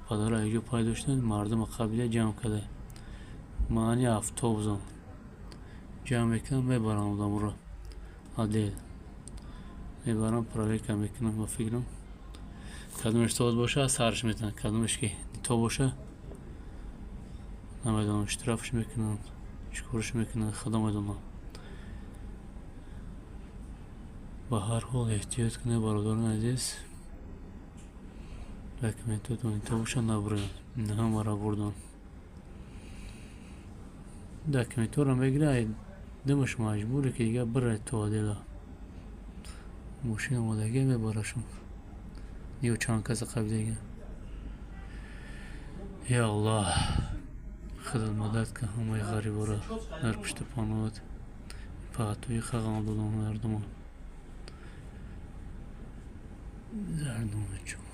Падара ҷо пайдо шуданд, мардума қабила ҷамъ карда. Маъни автобусам. Ҷамъ мекунанд, мебаранд одаморо. Отдел. Мебаранд, проверка мекунанд, ба фикрам. Кадомеш соз боша, сарш метаванд, кадомеш ки то боша, намедонам, штрафш мекунанд, чӣ корш мекунанд, худо медонад. Ба ҳар ҳол эҳтиёт кунед, бародарони азиз. Документотон то боша, набуред. Ҳамаро бурдан. Документҳоро мегирад, думаш маҷбуре ки дига бирад то отдела. Мошин омодагӣ мебарашон. Ё чанд каса қабидаги. Я Аллоҳ, худат мадад кун ҳамаи ғариборо дар пушти паноҳат. Паҳатои хағам додам мардума. Зардумачон.